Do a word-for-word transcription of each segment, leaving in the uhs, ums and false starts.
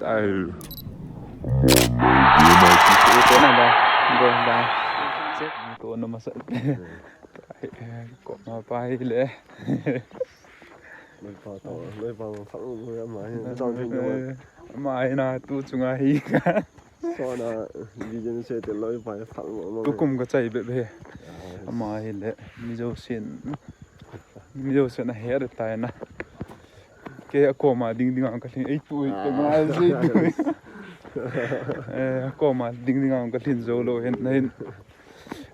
Ai. Ko na masa. Ko ma pa hi le. Loi pa to, loi pa ma phal mo ya ma hi. Tong jing mo. Ma hi na tu chunga hi. So na, video ni se te loi pa phal mo mo. Tu kum ka chai be be. Ama hi le, mi jo sin. Mi jo sin a he re tai na. Ke a koma ding ding ang ka lhin, ei tu, ei tu, ma ei tu. Eh, a koma ding ding ang ka lhin jo lo hen, na hin.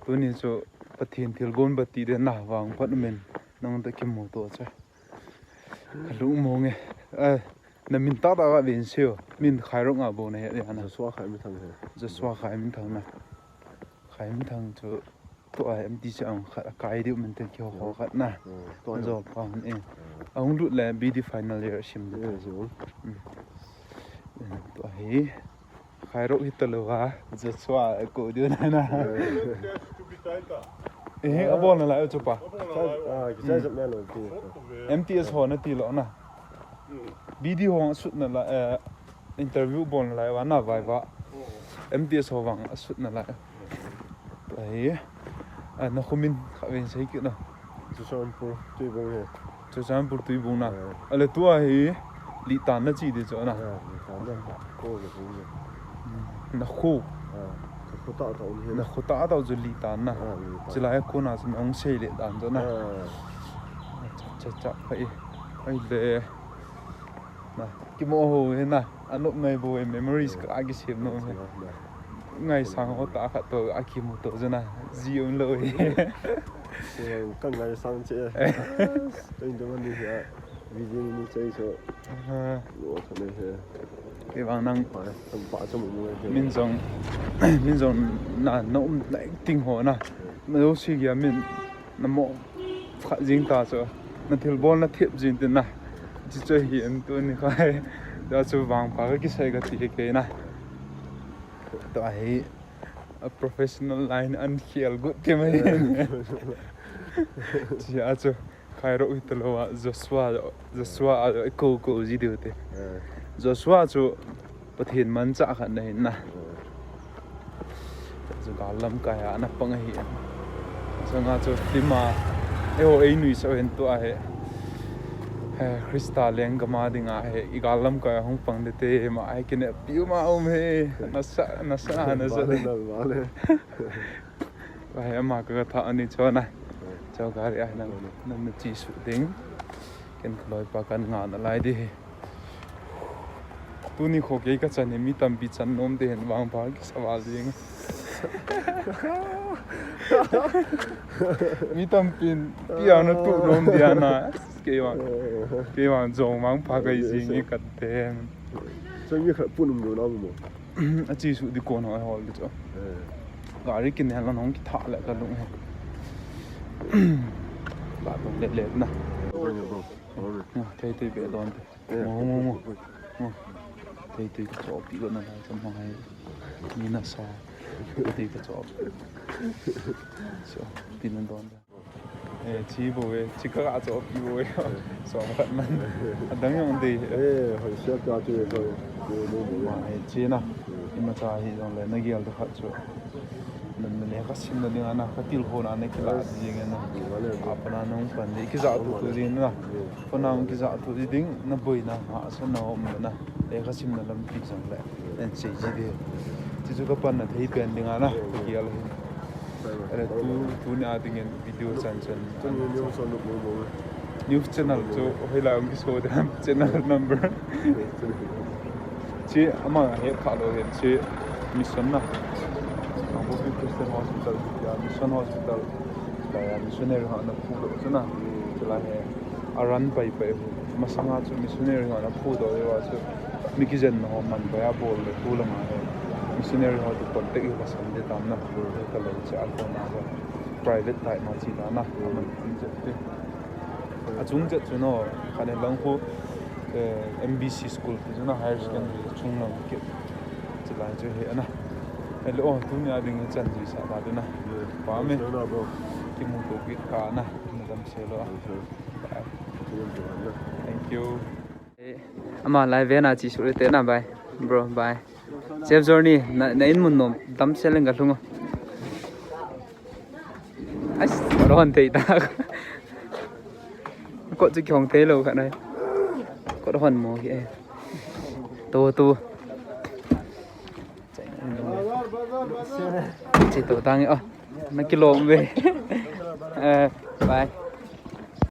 Tuni chu Pathen thilgon bati de na vang phat min. Nang ta kimu to cha. Ka lung mo nge. Eh, na min ta ta va vin sio. Min Khairok nga bo na he ya na. Joshua Khai Min Thang he. Joshua Khai Min Thang na. Khai Min Thang chu tua M T C ang khat a kai diu min ten ki ho ho khat na. Tua jo pa hun e. Ang lut le B D final year sim de. Tua hi. Khairok hi ta lo ha. Joshua ko diu na na. Eh, a bol na lai chu pa. Ah, ki sai jap na lo ki. M T S ho na ti lo na. B D ho sut na la, eh, interview bol na lai va na vai va. M T S ho vang a sut na lai. Ai, a na khumin kha ven sei ki na. Churachandpur Tuibong he. Churachandpur Tuibong na. Eh. Ale tua hi Litan na chi de cho na. Eh, Litan na. Ko le ko le. Na khu. Ah, khu ta ta un he. Na khu ta ta jo Litan na. Ah, Litan. Chilai khu na sin ong sei le dan jo na. Ah. Cha cha cha ai. Ai le. Na, kimu ho he na, anop ngai bo he memories ka a kisem nom he. Ngai sang ho ta khat to a kimu to jana, ji um lo he. Ka ngai sang che. Teng de man ni he. Video ni che so. Lo ka ne he. Ke bang nang. Pa, pa cha mu mu he. Min jong, min jong na, na um na ting ho na. Ma lo si ya min. Na mo kha jing ta chu. Na thilbol na thep jing tin na. Chi chu hi en tu ni khai. Ta chu vang pa ka kisai ka ti ke na. To hi a professional line an khial gut ke mai. Chi a chu Khairok hi ta lo a Joshua, Joshua a ko ko ji diu te. Eh. Joshua chu Pathen manchah khat na hin na. Chu gal lamkai a na pang ahi. Sanga chu film a, eiho ei nuisat hen tua he. He, Krista lenggam a dinga he, i gal lamkai a hung pang de te ma, ai kine piu ma um he. Nasa, nasa, nasa. Vale, vale. Vai ama ka ka tha ani chona. Chau gari a nang, nang na chi su ding. Ken ka loi pa kan nga na lai di. Tuni kho kei ka chan hi mi tampi chan nom te hen vang pa ki sa val ding. Mi tampin ti a na tu nom dia na. Kei vang, kei vang jong vang pa kai jing i ka te. Chang mi khat pun um do na mo. A chi su di kon ho hol di chu. Eh. Gari kin hen lan hong ki tha le ka lung he. Ba tong le le na. Bro, bro. Thei thei be don te. Eh. Mo, mo, mo. Mo. Thei thei ka cho pi ko na lai cha ma hai. Ni na sa. Thei ka cho. So, tin don. Eh, chi bo e, chi ka ka cho pi bo e. So, khat man. Adang jong dei. Eh, hoi sia ka chu e, hoi. Yo, no, no. Ma, eh, chi na. Ima cha hi jong le, na gel da khat chu. Na, na le ka sim na ding a na, ka til ho na, na ki la ding a na. Apa na nong pan dei, ki ja tu tu ding na. Ko na ki ja tu ding, na boi na, ha, sa na om na. Le ka sim na lam pi jong le. En sei ji de. Chi chu ka pan na thei pen ding a na, ka gel hi. Are tu, tuni a dingin video chan chan. Tuni news on the mo mo. News channel chu hoilai um kiso de channel number. Chi ama he kha lo he chi mission na. Kangpokpi Christian Hospital ya Mission Hospital. La ya missionary ho na phu lo chu na. Chu la he. A run pai pai hu. Masanga chu missionary ho na phu do le wa chu. Mi kijen na ho man pai a bol le tu la ma he. Missionary ho tu contact hi ka sam de tam na. Ka lo che a ko na ba. Private type ma chi ta na. A man pi che te. A chung chet chu no. Ka ne lang khu, eh, M B C school ti chu na higher secondary chung lang ki. Chi lai chu he na. Hello, tuni a ding chan ji sa ta tu na. Pa me. Kimu to ki ka na. Madam se lo. Thank you. Ama lai ve na chi su le te na bai. Bro, bye. Safe journey. Na, na in mun nom. Damsel in ka lhung o. Ai, ron thei ta. Kot chu kihong thei lou kha nai. Kot hon mo ki e. Tu, tu. Chi to tang e. Oh, na kilom ve. Eh, bye.